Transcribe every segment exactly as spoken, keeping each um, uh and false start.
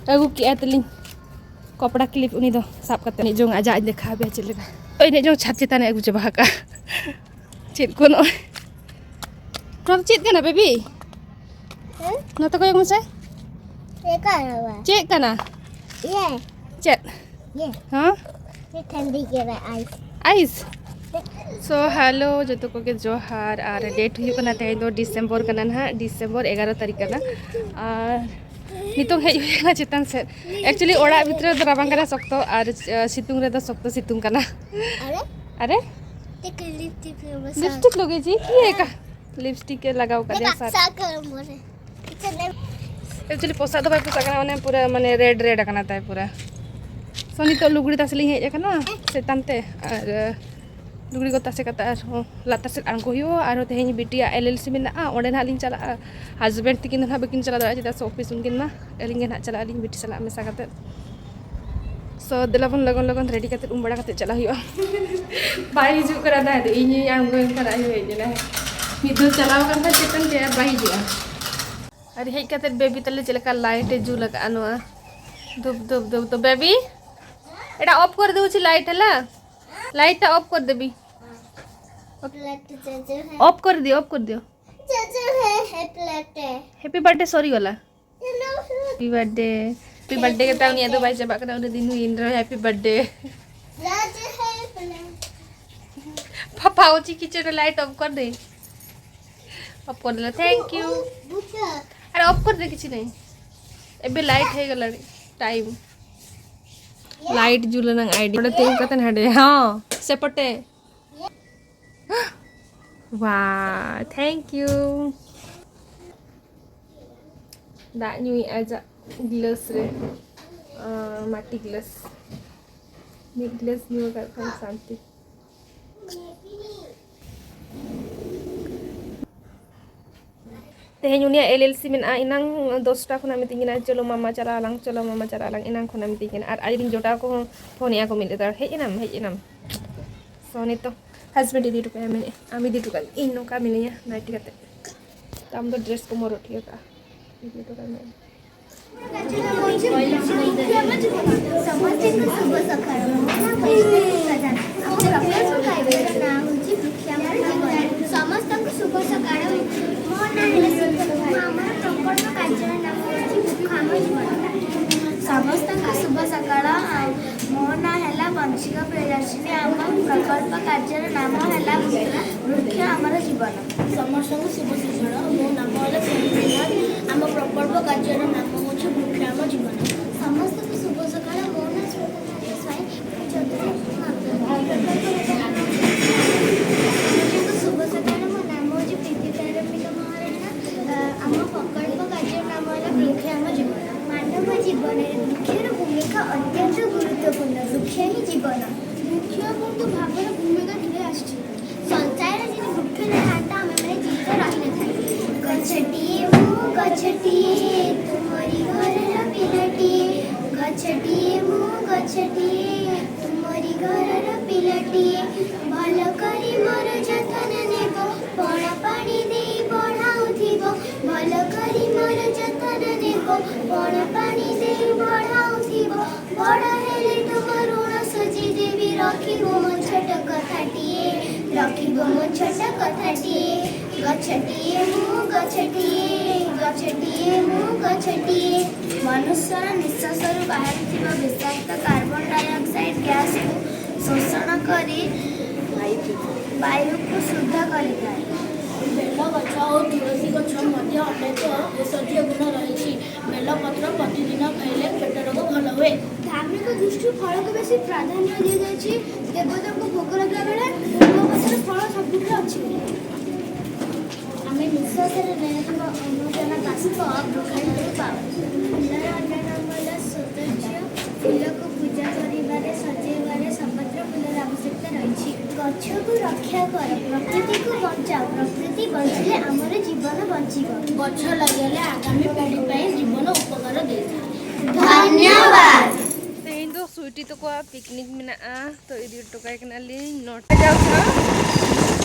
ᱟᱹᱜᱩ ᱠᱮᱜᱼᱟ ᱛᱟᱹᱞᱤᱧ ᱠᱚᱯᱲᱟ ᱠᱞᱤᱯ, ᱩᱱᱤ ᱫᱚ ᱥᱟᱵ ᱠᱟᱛᱮ ᱮᱱᱮᱡ ᱡᱚᱝ ᱟᱡᱟᱜ ᱤᱧ ᱫᱮᱠᱷᱟᱣ ᱟᱯᱮᱭᱟ ᱪᱮᱫ ᱞᱮᱠᱟ᱾ ᱳᱭ ᱮᱱᱮᱡ ᱡᱚᱝ ᱪᱷᱟᱫ ᱪᱮᱛᱟᱱᱮ ᱟᱹᱜᱩ ᱪᱟᱵᱟ ᱟᱠᱟᱫᱼᱟ᱾ ᱪᱮᱫ ᱠᱚ ᱱᱚᱜᱼᱚᱭ, ᱱᱚᱣᱟ ᱫᱚ ᱪᱮᱫ ᱠᱟᱱᱟ ᱵᱮᱵᱤ? ᱦᱮᱸ? ᱱᱚᱛᱮ ᱠᱚᱭᱚᱜ ᱢᱮᱥᱮ᱾ ᱪᱮᱫ ᱠᱟᱱᱟ ᱵᱟ? ᱪᱮᱫ ᱠᱟᱱᱟ? ᱤᱭᱟᱹ᱾ ᱪᱮᱫ? ᱤᱭᱟᱹ᱾ ᱦᱮᱸ? ᱪᱮᱫ ᱴᱷᱟᱹᱱᱰᱤ ᱜᱮ ᱵᱟ, ᱟᱭᱤᱥ᱾ ᱟᱭᱤᱥ? ᱥᱳ ᱦᱮᱞᱳ ᱡᱚᱛᱚ ᱠᱚᱜᱮ ᱡᱚᱦᱟᱨ᱾ ᱟᱨ ᱰᱮᱴ ᱦᱩᱭᱩᱜ ᱠᱟᱱᱟ, ᱛᱮᱦᱮᱧ ᱫᱚ ᱰᱤᱥᱮᱢᱵᱚᱨ ᱠᱟᱱᱟ ᱱᱟᱦᱟᱜ, ᱰᱤᱥᱮᱢᱵᱚᱨ ᱮᱜᱟᱨᱚ ᱛᱟᱹᱨᱤᱠᱷ ᱠᱟᱱᱟ᱾ ᱟᱨ ᱱᱤᱛᱚᱝ ᱦᱮᱡ ᱦᱩᱭ ᱟᱠᱟᱱᱟ ᱪᱮᱛᱟᱱ ᱥᱮᱫ᱾ ᱮᱠᱪᱩᱭᱮᱞᱤ ᱚᱲᱟᱜ ᱵᱷᱤᱛᱨᱤ ᱨᱮᱫᱚ ᱨᱟᱵᱟᱝ ᱠᱟᱱᱟ ᱥᱚᱠᱛᱚ, ᱟᱨ ᱥᱤᱛᱩᱝ ᱨᱮᱫᱚ ᱥᱚᱠᱛᱚ ᱥᱤᱛᱩᱝ ᱠᱟᱱᱟ᱾ ᱟᱨᱮ? ᱟᱨᱮ? ᱞᱤᱯᱥᱴᱤᱠ ᱞᱟᱜᱮ ᱡᱤ ᱠᱤ ᱮᱠᱟ? ᱞᱤᱯᱥᱴᱤᱠ ᱮ ᱞᱟᱜᱟᱣ ᱠᱟᱫᱮᱭᱟ ᱥᱟᱨ᱾ ᱮᱠᱪᱩᱭᱮᱞᱤ ᱯᱚᱥᱟᱜ ᱫᱚ ᱵᱟᱭ ᱯᱚᱥᱟᱜ ᱠᱟᱱᱟ, ᱚᱱᱮ ᱯᱩᱨᱟᱹ ᱢᱟᱱᱮ ᱨᱮᱰ ᱨᱮᱰ ᱟᱠᱟᱱᱟ ᱛᱟᱭ ᱯᱩᱨᱟᱹ᱾ ᱥᱳ ᱱᱤᱛᱚᱜ ᱞᱩᱜᱽᱲᱤ ᱛᱟᱥᱮ ᱞᱤᱧ ᱦᱮᱡ ᱟᱠᱟᱱᱟ ᱪᱮᱛᱟᱱ ᱛᱮ, ᱟᱨ ᱞᱩᱜᱽᱲᱤ ᱠᱚ ᱛᱟᱥᱮ ᱠᱟᱛᱮ ᱟᱨᱦᱚᱸ ᱞᱟᱛᱟᱨ ᱥᱮᱫ ᱟᱬᱜᱚ ᱦᱩᱭᱩᱜᱼᱟ᱾ ᱟᱨᱦᱚᱸ ᱛᱮᱦᱮᱧ ᱵᱤᱴᱤᱭᱟᱜ ᱮᱞ ᱮᱞ ᱥᱤ ᱢᱮᱱᱟᱜᱼᱟ, ᱚᱸᱰᱮ ᱱᱟᱦᱟᱜ ᱞᱤᱧ ᱪᱟᱞᱟᱜᱼᱟ᱾ ᱦᱟᱥᱵᱮᱱᱰ ᱛᱤᱠᱤᱱ ᱫᱚ ᱱᱟᱦᱟᱜ ᱵᱟᱹᱠᱤᱱ ᱪᱟᱞᱟᱣ ᱫᱟᱲᱮᱭᱟᱜᱼᱟ, ᱪᱮᱫᱟᱜ ᱥᱮ ᱚᱯᱷᱤᱥ ᱩᱱᱠᱤᱱ ᱢᱟ᱾ ᱟᱹᱞᱤᱧ ᱜᱮ ᱱᱟᱦᱟᱜ ᱪᱟᱞᱟᱜ ᱟᱹᱞᱤᱧ ᱵᱤᱴᱤ ᱥᱟᱞᱟᱜ ᱢᱮᱥᱟ ᱠᱟᱛᱮ᱾ ᱥᱳ ᱫᱮᱞᱟ ᱵᱚᱱ ᱞᱚᱜᱚᱱ ᱞᱚᱜᱚᱱ ᱨᱮᱰᱤ ᱠᱟᱛᱮ ᱩᱢ ᱵᱟᱲᱟ ᱠᱟᱛᱮ ᱪᱟᱞᱟᱜ ᱦᱩᱭᱩᱜᱼᱟ᱾ ᱵᱟᱭ ᱦᱤᱡᱩᱜ ᱠᱟᱱᱟ ᱛᱟᱦᱮᱸᱫ, ᱤᱧᱤᱧ ᱟᱬᱜᱚᱭᱮᱱ ᱠᱷᱟᱱ ᱟᱡ ᱦᱚᱸ ᱦᱮᱡ ᱮᱱᱟᱭ᱾ ᱢᱤᱫ ᱫᱷᱟᱣ ᱪᱟᱞᱟᱣ ᱟᱠᱟᱱ ᱠᱷᱟᱱ ᱪᱮᱛᱟᱱ ᱛᱮ ᱟᱨ ᱵᱟᱭ ᱦᱤᱡᱩᱜᱼᱟ᱾ ᱟᱨ ᱦᱮᱡ ᱠᱟᱛᱮ ᱵᱮᱵᱤ ᱛᱟᱞᱮ ᱪᱮᱫ ᱞᱮᱠᱟ ᱞᱟᱭᱤᱴ ᱮ ᱡᱩᱞ ᱟᱠᱟᱫᱼᱟ ᱱᱚᱣᱟ᱾ ᱫᱷᱩᱯ ᱫᱷᱩᱯ ᱫᱷᱩᱯ ᱫᱷᱩᱯ᱾ ᱵᱮᱵᱤ, ᱮᱴᱟ ᱚᱯᱷ ᱠᱚᱨ ᱫᱮ ᱩᱪᱤ ᱞᱟᱭᱤᱴ ᱦᱮᱞᱟ᱾ लाइट टा ऑफ कर देबी। ऑफ कर दियो, ऑफ कर दियो। हैप्पी बर्थडे सॉरी वाला। Happy birthday. हैप्पी बर्थडे के ताऊ निया तो भाई जब आकर उन्हें दिन हुई इंद्र हैप्पी बर्थडे। पापा उची किचन लाइट ऑफ कर दे। ऑफ कर दे, थैंक यू। अरे ऑफ कर दे, किसी नहीं। एबे लाइट है गलर टाइम। लाइट जुलना आइडिया। बड़ा तेज कतन हटे। हाँ, सेपटे। वा, थैंक यू। ᱫᱟᱜ ᱧᱩᱭᱮᱫᱼᱟ ᱡᱟ ᱜᱞᱟᱥ ᱨᱮ, ᱟᱸ, ᱢᱟᱴᱤ ᱜᱞᱟᱥ᱾ ᱢᱤᱫ ᱜᱞᱟᱥ ᱧᱩ ᱟᱠᱟᱫ ᱠᱷᱟᱱ ᱥᱟᱱᱛᱤ᱾ ᱛᱮᱦᱮᱧ ᱩᱱᱤᱭᱟᱜ ᱮᱞ ᱮᱞ ᱥᱤ ᱢᱮᱱᱟᱜᱼᱟ, ᱮᱱᱟᱝ ᱫᱚᱥᱴᱟ ᱠᱷᱚᱱᱟᱜ ᱢᱤᱛᱟᱹᱧ ᱠᱟᱱᱟ, "ᱪᱚᱞᱚ ᱢᱟᱢᱟ ᱪᱟᱞᱟᱜ ᱟᱞᱟᱝ, ᱪᱚᱞᱚ ᱢᱟᱢᱟ ᱪᱟᱞᱟᱜ ᱟᱞᱟᱝ", ᱮᱱᱟᱝ ᱠᱷᱚᱱᱟᱜ ᱢᱤᱛᱟᱹᱧ ᱠᱟᱱᱟ᱾ ᱟᱨ ᱟᱡᱨᱮᱱ ᱡᱚᱴᱟᱣ ᱠᱚᱦᱚᱸ ᱯᱷᱳᱱᱮᱫᱼᱟ ᱠᱚ ᱢᱤᱫ ᱞᱮᱛᱟᱲ, "ᱦᱮᱡ ᱮᱱᱟᱢ, ᱦᱮᱡ ᱮᱱᱟᱢ?" ᱥᱳ ᱱᱤᱛᱚᱜ ᱦᱟᱥᱵᱮᱱᱰ ᱤᱫᱤ ᱦᱚᱴᱚ ᱠᱟᱭᱟ ᱢᱮᱱᱮᱫ, "ᱟᱢ ᱤᱫᱤ ᱦᱚᱴᱚ ᱠᱟᱜ ᱢᱮ, ᱤᱧ ᱱᱚᱝᱠᱟ ᱢᱤᱱᱟᱹᱧᱟ ᱱᱟᱭᱴᱤ ᱠᱟᱛᱮ, ᱛᱚ ᱟᱢ ᱫᱚ ᱰᱨᱮᱥ ᱠᱚᱢ ᱦᱚᱨᱚᱜ ᱴᱷᱤᱠ ᱟᱠᱟᱫᱼᱟ, ᱤᱫᱤ ᱦᱚᱴᱚ ᱠᱟᱜ ᱢᱮ᱾" ସମସ୍ତଙ୍କୁ ଶୁଭ ସକାଳ। ମୋ ନାଁ ବୈଷ୍ଣବୀ ପ୍ରଧାନ। ଆମ ପ୍ରକଳ୍ପ କାର୍ଯ୍ୟର ନାଁ ହେଉଛି ବୃକ୍ଷ ଆମର ଜୀବନ। ସମସ୍ତଙ୍କୁ ଶୁଭ ସକାଳ। ମୋ ନାଁ ହେଲା ସୁଦ୍ଧା। ଆମର ପ୍ରକଳ୍ପ କାର୍ଯ୍ୟର ନାମ ହେଉଛି ବୃକ୍ଷ ଆମ ଜୀବନ। ସମସ୍ତଙ୍କୁ ଶୁଭ ସକାଳ। ମୋ ନାଁ ହେଲା ବଂଶିକା ପ୍ରିୟଦର୍ଶିନୀ। ଆମ ପ୍ରକଳ୍ପ କାର୍ଯ୍ୟର ନାମ ହେଲା ବୃକ୍ଷ ଆମର ଜୀବନ। ସମସ୍ତଙ୍କୁ ଶୁଭ ସକାଳ। ମୋ ନାମ ହେଲା ସୋନି କୁମାର। ଆମ ପ୍ରକଳ୍ପ କାର୍ଯ୍ୟର ନାମ ହେଉଛି ବୃକ୍ଷ ଆମ ଜୀବନ। ସମସ୍ତଙ୍କୁ ଶୁଭ ସକାଳ। ମୋ ନାଁ ସ୍ମୃତି ସ୍ୱାଇଁ। ମୁଁ ଚତୁର୍ଥ। ସମସ୍ତଙ୍କୁ ଶୁଭ ସକାଳ। ମୋ ନାମ ହେଉଛି ପ୍ରୀତି ପ୍ରାରମ୍ଭିକ ମହାରଣା। ଆ, ଆମ ପ୍ରକଳ୍ପ କାର୍ଯ୍ୟର ନାମ ହେଲା ବୃକ୍ଷ ଆମ ଜୀବନ। ମାନବ ଜୀବନରେ ବୃକ୍ଷର ଭୂମିକା ଅତ୍ୟନ୍ତ ଗୁରୁତ୍ୱପୂର୍ଣ୍ଣ। ବୃକ୍ଷ ହିଁ ଜୀବନ। ବୃକ୍ଷ ବହୁତ ଭାବର ଭୂମିକା ତୁଲେଇ ଆସିଛି। ସଂସାର ଯଦି ବୃକ୍ଷ ନଥାନ୍ତା, ଆମେମାନେ ଜୀବିତ ରହିନଥାନ୍ତେ। ଗଛଟିଏ ମୁଁ ଗଛଟିଏ, ତୁମରି ଘରର ପିଲାଟିଏ। ଗଛଟିଏ ମୁଁ ଗଛଟିଏ, ତୁମରି ଘରର ପିଲାଟିଏ। ଭଲ କରି ମୋର ଯତ୍ନ ନେବ, ପଣା ପାଣି ଦେଇ ବଢ଼ାଉଥିବ। ଭଲ କରି ମୋର ଯତ୍ନ ନେବ, ପଣା ପାଣି ଦେଇ ବଢ଼ାଉଥିବ। ବଡ଼ ହେଲେ ତୁମ ଋଣ ସୁଝି ଦେବି, ରଖିବ ମୋ ଛୋଟ କଥାଟିଏ, ରଖିବ ମୋ ଛୋଟ କଥାଟିଏ। ଗଛଟିଏ ମୁଁ ଗଛଟିଏ, ଗଛଟିଏ ମୁଁ ଗଛଟିଏ। ମନୁଷ୍ୟର ନିଶ୍ୱାସରୁ ବାହାରୁଥିବା ବିଷାକ୍ତ କାର୍ବନ ଡାଇଅକ୍ସାଇଡ୍ ଗ୍ୟାସ୍କୁ ଶୋଷଣ କରି ବାୟୁକୁ ଶୁଦ୍ଧ କରିଥାଏ। ବେଲ ଗଛ ଓ ତୁଳସୀ ଗଛ ମଧ୍ୟ ଅନେକ ଔଷଧୀୟ ଗୁଣ ରହିଛି। ବେଲପତ୍ର ପ୍ରତିଦିନ ଖାଇଲେ ପେଟ ରୋଗ ଭଲ ହୁଏ। ଧାର୍ମିକ ଦୃଷ୍ଟିରୁ ଫଳକୁ ବେଶୀ ପ୍ରାଧାନ୍ୟ ଦିଆଯାଇଛି। ଦେବତାଙ୍କୁ ଭୋଗ ଲଗିବା ବେଳେ ବେଲପତ୍ରର ଫଳ ସବୁଥିରେ ଅଛି। ଆମେ ନିଶ୍ୱାସରେ ନେଉଥିବା ଅମ୍ଳଜାନ ବାଷ୍ପ ବୃକ୍ଷରୁ ପାଉ। ଫୁଲର ଅନ୍ୟ ନାମ ହେଲା ସୌନ୍ଦର୍ଯ୍ୟ। ଫୁଲକୁ ପୂଜା କରିବାରେ, ସଜେଇବାରେ ସପତ୍ର ଫୁଲର ଆବଶ୍ୟକତା ରହିଛି। ଗଛକୁ ରକ୍ଷା କର, ପ୍ରକୃତିକୁ ବଞ୍ଚାଅ, ପ୍ରକୃତି ବଞ୍ଚିଲେ ଆମର ଜୀବନ ବଞ୍ଚିବ। ଗଛ ଲଗାଇଲେ ଆଗାମୀ ପିଢ଼ି ପାଇଁ ଜୀବନ ଉପକାର ଦେଇଥାଏ। ଧନ୍ୟବାଦ। ᱛᱮᱦᱮᱧ ᱫᱚ ᱥᱩᱭᱴᱤ ᱛᱟᱠᱚᱣᱟᱜ ᱯᱤᱠᱱᱤᱠ ᱢᱮᱱᱟᱜᱼᱟ, ᱛᱚ ᱤᱫᱤ ᱦᱚᱴᱚ ᱠᱟᱭ ᱠᱟᱱᱟᱞᱤᱧ ᱱᱚᱴᱟ ᱡᱟᱣ ᱥᱟᱶ᱾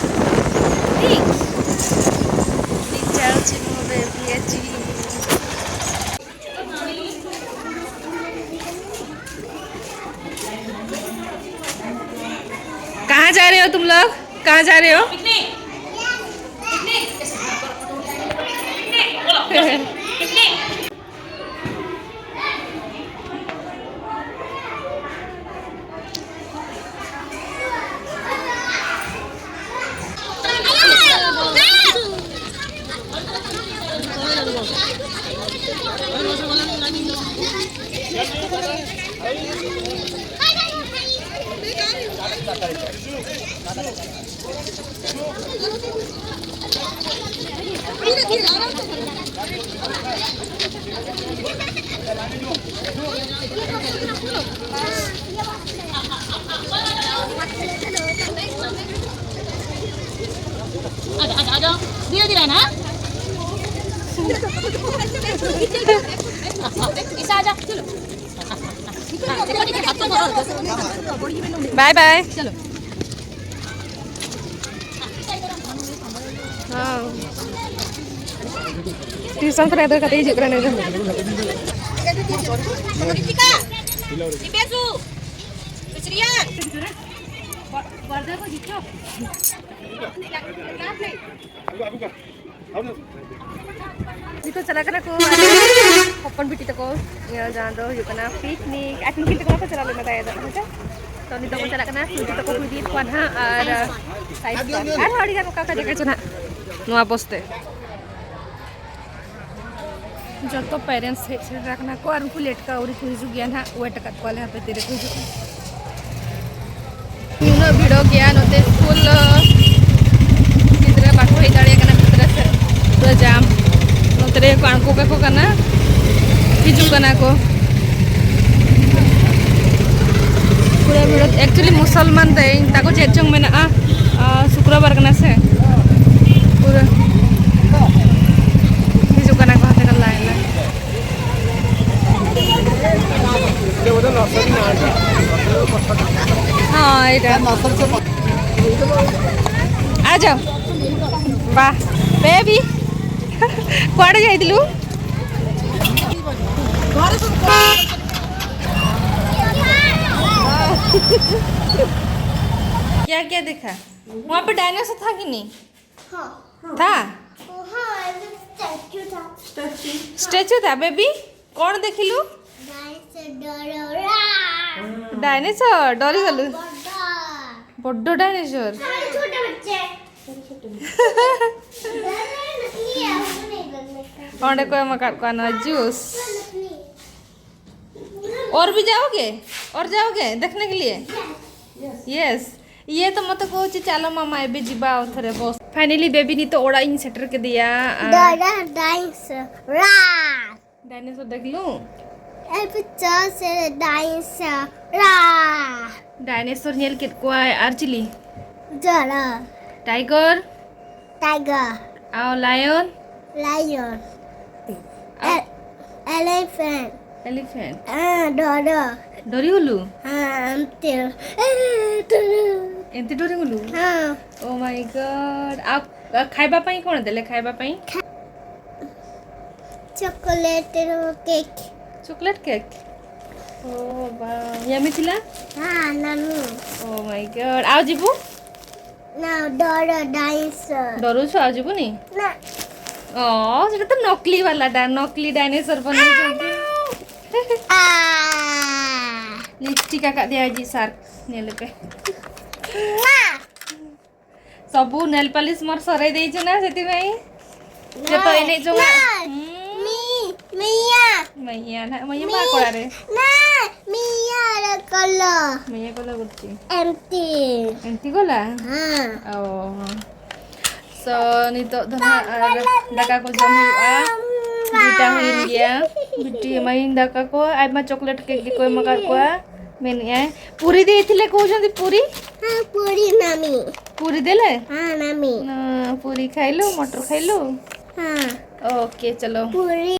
ᱴᱷᱤᱠ? ᱱᱤᱡᱟᱨ ᱪᱤᱱᱦᱚ ᱵᱮᱵᱷᱤᱭᱟ ᱪᱤᱱᱦᱚ᱾ जा रहे हो तुम लोग? कहाँ जा रहे हो? Bye bye. हाँ। ट्यूशन पर एदर कते हिजुक रहे हैं। ᱱᱤᱛᱚᱜ ᱪᱟᱞᱟᱜ ᱠᱟᱱᱟ ᱠᱚ ᱦᱚᱯᱚᱱ ᱵᱤᱴᱤ ᱛᱟᱠᱚ, ᱤᱭᱟᱹ, ᱡᱟᱦᱟᱸ ᱫᱚ ᱦᱩᱭᱩᱜ ᱠᱟᱱᱟ ᱯᱤᱠᱱᱤᱠ᱾ ᱟᱨ ᱩᱱᱠᱤᱱ ᱛᱟᱠᱚ ᱢᱟᱠᱚ ᱪᱟᱞᱟᱣ ᱞᱮᱱᱟ ᱛᱟᱭᱟ ᱫᱚ, ᱦᱮᱸ ᱥᱮ? ᱛᱚ ᱱᱤᱛᱚᱜ ᱠᱚ ᱪᱟᱞᱟᱜ ᱠᱟᱱᱟ, ᱥᱩᱡᱤ ᱛᱟᱠᱚ ᱠᱚ ᱤᱫᱤᱭᱮᱫ ᱠᱚᱣᱟ ᱱᱟᱦᱟᱜ, ᱟᱨ ᱥᱟᱭᱤᱡ ᱠᱚ ᱟᱨᱦᱚᱸ ᱟᱹᱰᱤ ᱜᱟᱱ ᱚᱠᱟ ᱚᱠᱟ ᱡᱟᱭᱜᱟ ᱪᱚ ᱱᱟᱦᱟᱜ ᱱᱚᱣᱟ ᱵᱚᱥ ᱛᱮ᱾ ᱡᱚᱛᱚ ᱯᱮᱨᱮᱱᱴᱥ ᱦᱮᱡ ᱥᱮᱴᱮᱨ ᱟᱠᱟᱱᱟ ᱠᱚ ᱟᱨ ᱩᱱᱠᱩ ᱞᱮᱴᱠᱟ ᱟᱹᱣᱨᱤ ᱠᱚ ᱦᱤᱡᱩᱜ ᱜᱮᱭᱟ ᱱᱟᱦᱟᱜ, ᱣᱮᱴ ᱟᱠᱟᱫ ᱠᱚᱣᱟᱞᱮ, ᱦᱟᱯᱮ ᱛᱤᱨᱮ ᱠᱚ ᱦᱤᱡᱩᱜ ᱠᱟᱱᱟ᱾ ᱱᱩᱱᱟᱹᱜ ᱵᱷᱤᱲᱚᱜ ᱜᱮᱭᱟ ᱱᱚᱛᱮ ᱥᱠᱩᱞ, ᱜᱤᱫᱽᱨᱟᱹ ᱵᱟᱠᱚ ᱦᱮᱡ ᱫᱟᱲᱮᱭᱟᱜ ᱠᱟᱱᱟ ᱵᱷᱤᱛᱨᱤ ᱥᱮᱫ, ᱯᱩᱨᱟᱹ ᱡᱟᱢ᱾ ᱱᱚᱛᱮ ᱨᱮ ᱠᱚ ᱟᱬᱜᱚ ᱠᱟᱠᱚ ᱠᱟᱱᱟ, ᱦᱤᱡᱩᱜ ᱠᱟᱱᱟ ᱠᱚ᱾ ᱯᱩᱨᱟᱹ ᱵᱷᱤᱲᱚᱜ, actually ᱢᱩᱥᱚᱞᱢᱟᱱ ᱛᱮ ᱛᱟᱠᱚ ᱪᱮᱫ ᱪᱚᱝ ᱢᱮᱱᱟᱜᱼᱟ, ᱟᱨ ᱥᱩᱠᱨᱵᱟᱨ ᱠᱟᱱᱟ ᱥᱮ, ᱯᱩᱨᱟᱹ ᱦᱤᱡᱩᱜ ᱠᱟᱱᱟ ᱠᱚ ᱦᱟᱱᱛᱮ ᱠᱷᱚᱱ ᱞᱟᱭᱤᱱ ᱞᱟᱭᱤᱱ᱾ ହଁ, ଏଇଟା। ଆ ଯାଅ। ବାଃ, ବେବି। କୁଆଡ଼େ ଯାଇଥିଲୁ? क्या क्या देखा? वहाँ पे डायनासोर था कि नहीं? हाँ। था। हाँ, ऐसे स्टैचू था। स्टैचू था। बेबी, कौन देखिलु? डायनासोर डरो रा। डायनासोर डरी गलु। बड़ा। बड्ड डायनासोर। सारे छोटे बच्चे। नहीं, हमको नहीं करने का। ᱚᱸᱰᱮ ᱠᱚ ᱮᱢ ᱟᱠᱟᱫ ᱠᱚᱣᱟ ᱱᱚᱣᱟ ᱡᱩᱥ। और भी जाओगे? और जाओगे देखने के लिए? यस। ये तो मत को चालो मामा एबे जिबा उथरे बस। फाइनली बेबी नी तो ओड़ा इन सेटर के दिया। डरो डायनासोर रा। डायनासोर देख लूं। ए पिक्चर से डायनासोर रा। डायनासोर ᱧᱮᱞ ᱠᱮᱫ ᱠᱚᱣᱟᱭ ᱟᱨ ᱪᱤᱞᱤ? डरो। टाइगर। टाइगर। ᱟᱨ लायन। लायन। ए- एलिफेंट। एलिफेंट। हाँ, डरो। डरी होलु। हाँ, हम तेरे। ए, डरो। एंती डरी होलु। हाँ। Oh my god. आप खाइबा पाई कौन देले खाइबा पाई? Chocolate cake. Chocolate cake. Oh वाह, यम्मी थिला। हाँ, नानू। ओ माय गॉड। आओ जीबू। ना, डरो डायनासोर। डरू छो, आओ जीबू नी। ना। ओ, ସେଟା ତ ନକଲି ବାଲା ଡା ନକଲି ଡାଇନୋସର ବନେଇଛନ୍ତି। आ। लिपस्टिक ଆକା ଦିଆଯାଇଛି ସାର୍କ। ନେଲେ ପେ। ना। ସବୁ ନେଲ ପଲିଶ ମୋର ସରେଇ ଦେଇଛୁ ନା ସେଥିପାଇଁ। ଯେ ତ ଏନେ ଯୋଉ ना। ହୁଁ, मी, मिया। मैया ना मैया मा कोड़ा रे। ना, मिया रे कलो। मैया कोला करती। एमटी। Anti Cola. हाँ। ओ। सो ᱱᱤᱛᱚᱜ ᱫᱚ ᱱᱟᱦᱟᱜ ᱟᱨ ᱫᱟᱠᱟ ᱠᱚ ᱡᱚᱢ ᱦᱩᱭᱩᱜᱼᱟ᱾ ᱫᱩᱭᱴᱟ ᱦᱩᱭᱮᱱ ᱜᱮᱭᱟ᱾ ᱵᱤᱴᱤ ᱮᱢᱟᱭᱤᱧ ᱫᱟᱠᱟ ᱠᱚ, ᱟᱭᱢᱟ ᱪᱚᱠᱞᱮᱴ ᱠᱮᱠ ᱜᱮᱠᱚ ᱮᱢ ᱟᱠᱟᱫ ᱠᱚᱣᱟ᱾ ᱢᱮᱱᱮᱫᱼᱟᱭ ᱯᱩᱨᱤ ᱫᱤᱭᱮ ᱛᱷᱤᱞᱮ ᱠᱚ ᱡᱚᱫᱤ ᱯᱩᱨᱤ᱾ हाँ, पूरी नामी। ᱯᱩᱨᱤ ᱫᱮᱞᱮ। हाँ, नामी। ᱱᱟ, ᱯᱩᱨᱤ ᱠᱷᱟᱭᱞᱩ, ᱢᱚᱴᱚᱨ ᱠᱷᱟᱭᱞᱩ। हाँ। ᱳᱠᱮ, ᱪᱚᱞᱚ। पूरी।